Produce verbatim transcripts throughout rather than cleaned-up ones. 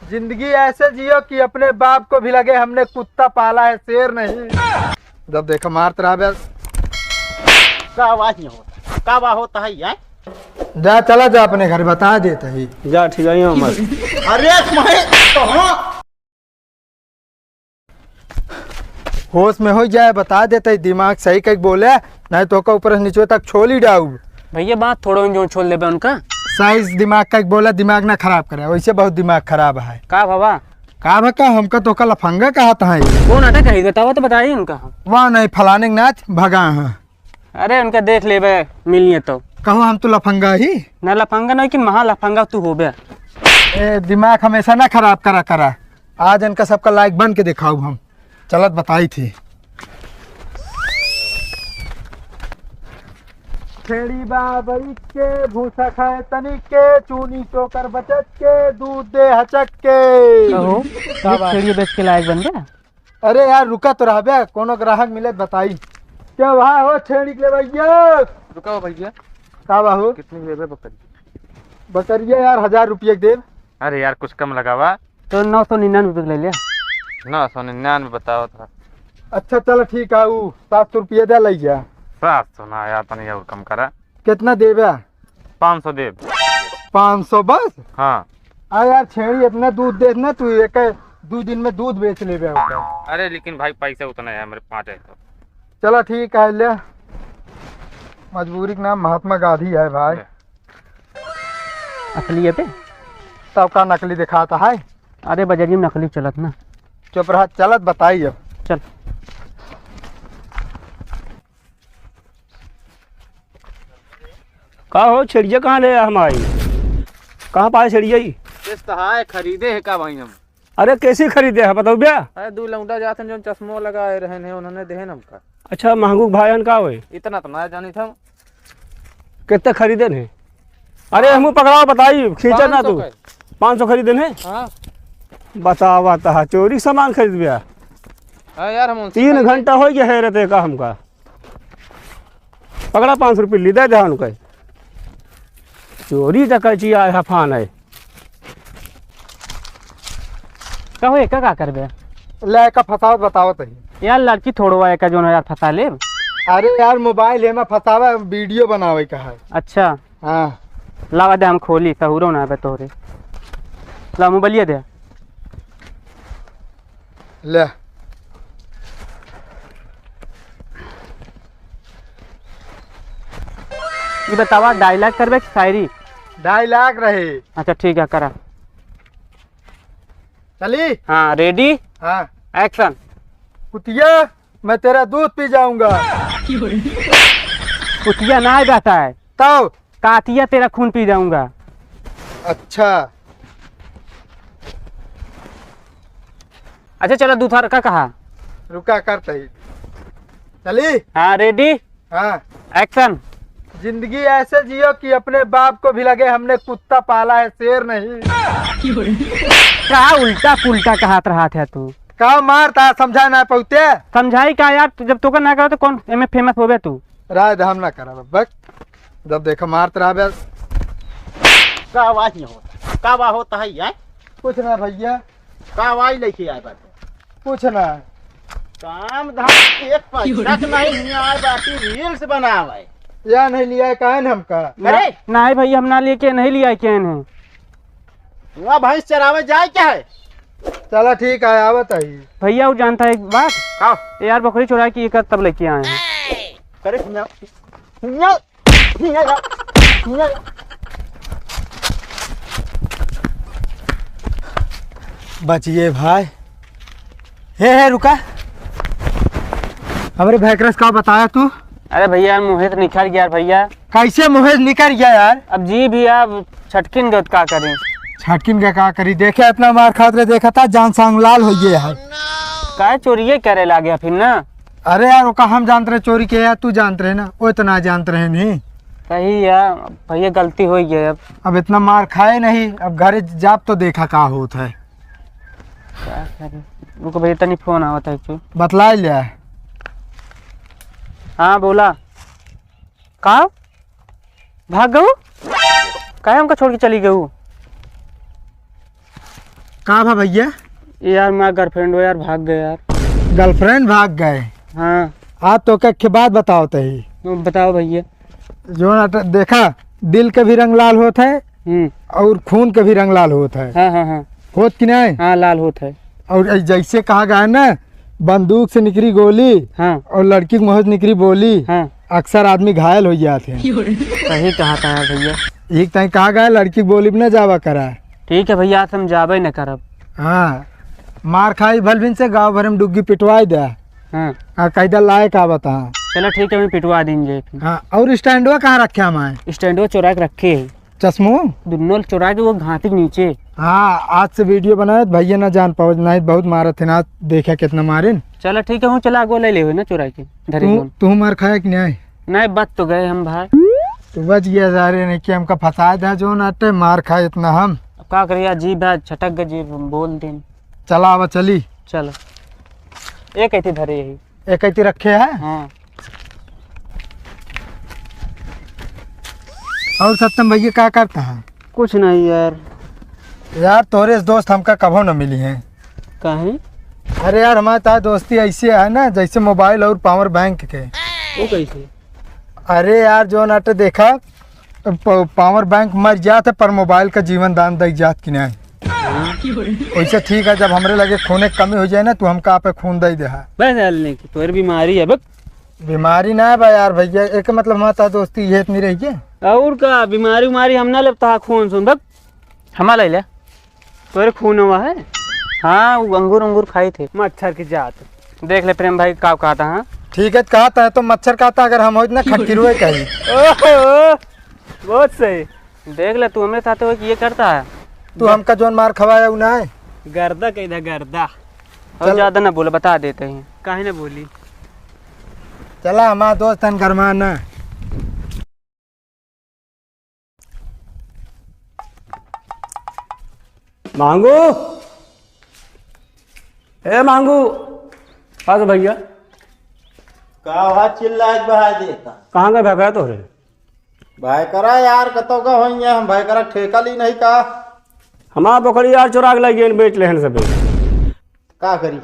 जिंदगी ऐसे जियो कि अपने बाप को भी लगे हमने कुत्ता पाला है, शेर नहीं। जब देखो मारत रहबे। का आवाज नहीं होता, का आवाज होता है यार? जा, चला जा अपने घर, बता देत ही। जा, ठीक है, यहाँ मत। अरे मैं कहाँ? होश में हो जाए, बता देत ही, दिमाग सही कइके बोले, नहीं तो ओका ऊपर से नीचे तक छोली डाउब। भैया, बात थोड़ो जो छोल लेबे उनका। सही दिमाग कइके बोले, दिमाग ना खराब करे, वैसे बहुत दिमाग खराब है। का बाबा? का भा का, हमका तो का लफंगा कहत है। कौन अटक है, बतावा तो बताई उनका हम। वाह नहीं, फलाने के नाच भगा है। अरे उनका देख लेबे, मिलिए तो। कहो हम तो लफंगा ही। ना लफंगा नहीं कि महा लफंगा तू होबे। ए, दिमाग हमेशा ना खराब करा करा। आज इनका सबका लायक बन के दिखाऊ हम। चलत बताई थी। छेड़ी बाबरी के, भूसा खाए तनिक के, चूनी चोकर बचत के, दूध दे हचक के। कहो, का ये बात? छेड़ी बेच के लायक बन गया? अरे यार, रुका तो रहबे, कोनो ग्राहक मिले त बताई। क्या भाव हो छेड़ी के ले भैया? रुका हो भैया। का भाव हो? कितने की लेबे बकरी? बकरिया यार, हजार रुपये के देब। अरे यार, कुछ कम लगावा। तो नौ सौ निन्यानवे रुपये के ले लिया। नौ सौ निन्यानवे बताओ था। अच्छा, चलो ठीक है, ऊ सात सौ रुपये दे लइया। सात सौ ना यार, तनी और कम करा। कितना देबे? पाँच सौ देब। पाँच सौ बस? हाँ। आ यार, छेड़ी इतना दूध देत ना, तू एक दो दिन में दूध बेच लेबे ओकर। अरे लेकिन भाई, पैसा उतना है मेरे पास है तो। चला ठीक है, ले। मजबूरी के नाम महात्मा गांधी है भाई। ले। असली है बे? तब का नकली दिखाता है? अरे बजरिया में नकली चलत ना। चुप रहा, चलत बताई अब। चल। का हो, छेड़िया कहाँ ले हमारी? कहाँ पाए छेड़िया ई? किस्त हाय, खरीदे है का भाई हम? अरे कैसे खरीदे है, बताओ भैया। अरे दू लौंडा जात हैं, जो चश्मो लगाए रहन हैं, उन्होंने देहन हमका। अच्छा, महंगू भाई हन का होए? इतना तो ना जानी था। कितना खरीदे हैं? अरे हमको पकड़ाओ, बताई, खींचा ना तू। पाँच सौ खरीदे हैं? हाँ। बतावा तहा, चोरी सामान खरीद भैया। हाँ यार, हम उनसे तीन घंटा हो गया है रहते का हमका। पकड़ा पाँच सौ रुपये ली, दे दे उनका। चोरी डकैती आए हफान है। कहो, एका का करबे? ले, एका फसावत बतावत है। यार, लड़की थोड़ो है, एका जोन यार फसा ले। अरे यार, मोबाइल है, मैं फसावा, वीडियो बनावे का है। अच्छा। हाँ। लावा दे, हम खोली, तहुरो ना आवे तोहरे। ला, मोबाइलिया दे। ले। ई बतावा, dialogue करबे कि शायरी? Dialogue रहे। अच्छा, ठीक है, करा। चली? हाँ, ready? हाँ। Action। कुतिया, मैं तेरा दूध पी जाऊंगा। कुतिया ना रहता है। तो? कातिया, तेरा खून पी जाऊंगा। अच्छा। अच्छा, चलो, दूसरा का कहा? रुका, करते ही। चली? हाँ, ready? हाँ। Action। जिंदगी ऐसे जियो कि अपने बाप को भी लगे हमने कुत्ता पाला है, शेर नहीं। का उल्टा पुल्टा कहत रहत है तू? का मारता, समझा ना पौते? समझाई का यार, तू जब तोका ना करो तो कौन एमे famous होबे तू? राय दे, हम ना करब, बक। जब देखो मारत रहबे। का आवाज नहीं होता, का आवाज होता है यार? कुछ ना भैया। का आवाज लेके आए बाटे? कुछ ना। काम धाम के एक पैसा के नहीं, नहीं आए बाटे, reels बनावे। या नहीं लिया है, काहे न हमका? अरे! नहीं भैया, हम ना लेके नहीं लिया है, क्या नहीं? वहाँ भैंस चरावे जाए क्या है? चला ठीक है, आवत है। भैया, वो जानता है एक बात? का? यार, बकरी चुरा के एक तब लेके आए हैं। अरे, हिया, हिया, हिया, हिया। बचिए भाई। हे, हे, रुका। हमरे भैकरस का बताया तू? अरे भैया, यार, मुँहे से निकल गया यार भैया। कैसे मुँहे से निकल गया यार? अब जी भी आप छटकिन गत का करें? छटकिन का का करी? देखे इतना मार खात रहे, देखा था जान सांग लाल हो गया यार। काहे चोरिये करे लागे फिर ना? अरे यार, ओका हम जानत रहे चोरी के यार, तू जानत रहे ना, वो इतना जानत रहे नहीं। सही है भैया, गलती हो गई अब। अब इतना मार खाए नहीं, अब घरे जाब तो देखा का होत है। का करे? रुको भैया, तनी फोन आवत है, चुप। बतला लिया। हाँ, बोला। का? भाग गऊ? काहे हमका छोड़ के चली गऊ? का भा भइया? यार, हमार girlfriend हो यार, भाग गए यार। Girlfriend भाग गए? हाँ। आज तोका एक बात बतावत ही। बताओ भइया। जौन अट-, देखा, दिल के भी रंग लाल होत है हम्म। और खून के भी रंग लाल होत है। हाँ, हाँ, हाँ। होत कि नहीं? हाँ, लाल होत है। और ऐ जैसे कहा गया है ना, बंदूक से निकली गोली हाँ। और लड़की के मुँह से निकली बोली, हाँ। अक्सर आदमी घायल हो जात है। सही कहा था यार भइया। एक ताई कहा गया, लड़की के बोली भी ना जावा करा। ठीक है भइया, आज हम जाबे न करब। हाँ, मार खाई भलभिन से, गाँव भर में डुग्गी पिटवाई दे। हाँ। आ, कायदा लायक आवत हाँ। चलो ठीक है, हम पिटवा देंगे फिर। हाँ, और स्टैंडवा कहाँ रखे हमारे? स्टैंडवा चुरा के रखे है। चश्मो? दुन्नो चुरा के वो घाटी के नीचे। हाँ, आज से video बनाए तो भइया ना जान पावे, नहीं बहुत मारत है ना, देखा कितना मारिन। चलो ठीक है, हूँ चला गो ले ले ना चुरा के। धरी तू, कौन? तू मार खाया कि नहीं? नहीं, बच तो गए हम भाई। तू बच गया सारे, नहीं कि हमका फंसा दे जो ना ते मार खाए इतना हम। अब का करिए, जीभ है, छटक गए जीभ, बोल दिन। चला अब चली। चलो। एक ऐसी धरे यही। एक ऐसी रखे है? हाँ। और सत्यम भइया का करता है? कुछ नहीं यार। यार तोरे से दोस्त हमका कभो न मिली हैं। काहे? अरे यार हमारे तार दोस्ती ऐसे है ना जैसे mobile और power bank के। वो कैसे? अरे यार जो नट देखा प-, power bank मर जात है पर mobile का जीवन दान दे जात कि नहीं। हाँ। वैसे ठीक है जब हमरे लगे खूने की कमी हो जाए ना तू हमका आपे खून दे दे। बस यार नहीं तोर बीमारी है बक। बीमारी ना है बा यार भइया, एक मतलब हमार तार दोस्ती ये इतनी रही है। और का बीमारी उमारी हम ना लेब तहा खून सुन बक। हमा ले ले। तोरे खून हुआ है? हाँ, वो अंगूर अंगूर खाई थे। मच्छर की जात। देख ले प्रेम भाई का कहता है। ठीक है कहता है तो मच्छर कहता, अगर हम होइत ना खटकिरुए कही। ओहो, बहुत सही। देख ले तू हमरे साथ हो कि ये करता है। तू हमका जोन मार खवाया उ ना है। गर्दा कह दे गर्दा। और चल। ज्यादा ना बोले, बता देते हैं। काहे ना बोली? चला हमार दोस्त हन गरमाना। मांगू, ए मांगू, आ तो भइया। का हुआ चिल्ला के बहा देता? कहाँ गए भैया तोहरे? भाई करा यार, कतौ का होइए, हम भाई करा ठेका ली नहीं का? हमार बकरी यार चुरा के लइ गए, बेच लेहन सबे। का करी?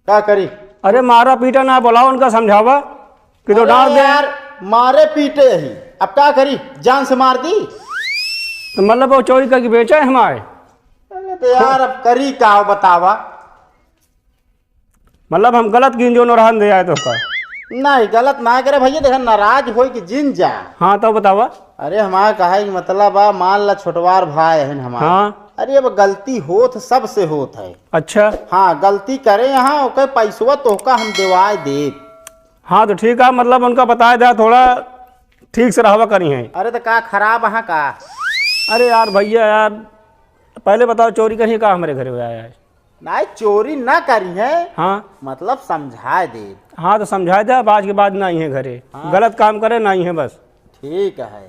का करी? अरे मारा पीटा ना, बुलाओ उनका समझावा कि तो अरे डांट दे। यार, मारे पीटे ही, अब का करी? जान से मार दी। तो मतलब वो चोरी करके बेचा है हमारे? अरे तो यार, अब करी का बतावा? मतलब हम गलत गिन जो नौरहन दे आए तो का? नहीं, गलत ना करे भइया, देखा नाराज होई कि जिन जा। हाँ, तो बतावा। अरे हमार कहे कि मतलब बा, मान ला छोटवार भाई हन हमार। हाँ। अरे अब गलती होत, सबसे होत है। अच्छा। हाँ, गलती करे यहाँ, ओके पैसवा तोहका हम देवाए देब। हाँ, तो ठीक है, मतलब उनका बताए दे थोड़ा ठीक से रहवा करी है। अरे तो का खराब है का? अरे यार भइया यार, पहले बताओ चोरी करी का हमरे घरे आया है? नाहीं, चोरी ना करी है। हाँ। मतलब समझाए दे। हाँ, तो समझाए दे, अब आज के बाद नाहीं है घरे। हाँ। गलत काम करे, नाहीं है बस। ठीक है।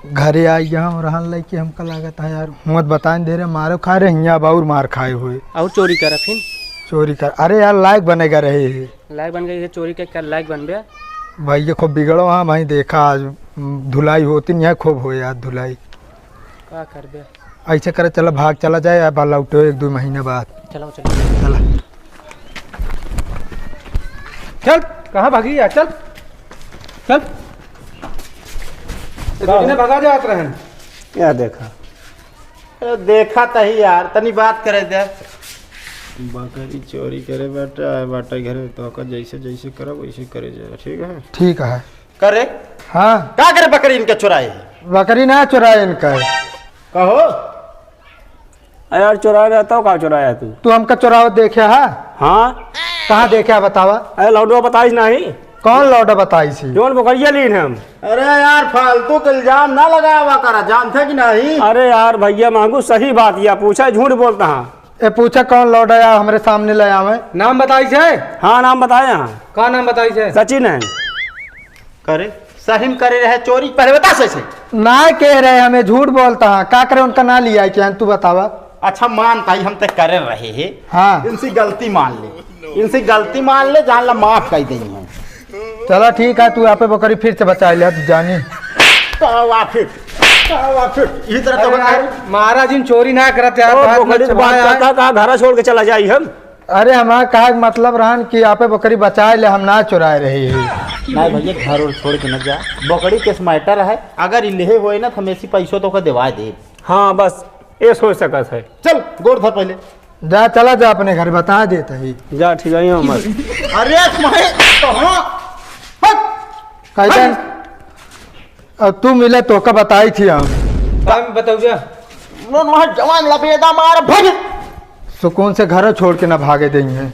घरे आई यहाँ और रहन लइके हमका लागत है यार, हुआँ बताइन दे रहे, मारो खा रहे, हियाँ अब और मार खाए हुए। और चोरी कर फिर? चोरी कर, अरे यार, लायक बनेगा रहे है। लायक बन गई है, चोरी के क्या लायक बन गया? भाई ये खूब बिगड़ो, हाँ भाई, देखा आज धुलाई होती नहीं है, खूब हो यार धुलाई। का करबे? ऐसे करे, चला भाग, चला जाए, अब लौटो एक दो महीने बाद। चलो, चलो। चला। चल, कहाँ भागी यार, चल, चल। ये का देखने हो? भगा जात रहन। क्या देखा? अरे देखा तही यार, तनी बात करे दे। बकरी चोरी करे बाटा, आए बाटा घरे, तो ओकर जैसे, जैसे करब, वैसे करे जाए, ठीक है? ठीक है। करे? हाँ। का करे बकरी इनके चुराए? बकरी ना चुराए इनका। कहो? अरे यार, चुराए रहता हो, का चुराया तू? तू हमका चुरावत देखे हा? हाँ। कहाँ देखे हा, बतावा? अरे लौडवा बताइस नहीं। कौन लौडवा बताइस ही? जौन बकरिया लीन हम। अरे यार, फालतू के इल्जाम ना लगावा करा, जानते कि नहीं? अरे यार भइया, मांगू सही बात या पूछा, झूठ बोलता हाँ। ए, पूछा कौन लौडा या हमरे सामने ले आवे? नाम बताइस है? हाँ, नाम बताए हाँ। का नाम बताइस है? सचिन है। करे, सही में करे रहे चोरी, पहले बता सही से। ना कह रहे, हमें झूठ बोलता है, का करे उनका ना लिया है क्या, तू बतावा। अच्छा, मानता ही हम ते करे रहे हैं। हाँ। इनसे गलती मान ले, इनसे गलती मान ले, जान ला माफ कर देंगे। चला ठीक है, तू आपे बकरी फिर से बचा लिया, तू जानी। तो आ फिर। का बात है? ये तरह अरे का बता यार, रहे? महाराज, इन चोरी ना करत यार, ओ, बात बोकड़ी मत के बात छुपाया। का, का, का घरा छोड़ के चला जाई हम? अरे, हमार कहा के मतलब रहन कि आपे बकरी बचाए ले, हम ना चुराए रही। नहीं भैया, घर और छोड़ के न जा, बकरी के मैटर है, अगर इल्हे होए ना तो हम ऐसी पैसों तो का देवा दे। हाँ, बस ये सोच सकत है। चल, गोड़ धर पहले। जा, चला जा अपने घर, बता देत ही। जा, ठीक है, यहाँ मत। अरे, मैं कहाँ? हट! कैसन? हट! अब तू मिले तो का बताई थी हम। का में बताऊ जा? लो, वहाँ जवान लपेटा मार, भग! सुकून से घर छोड़ के ना भागे देई हैं।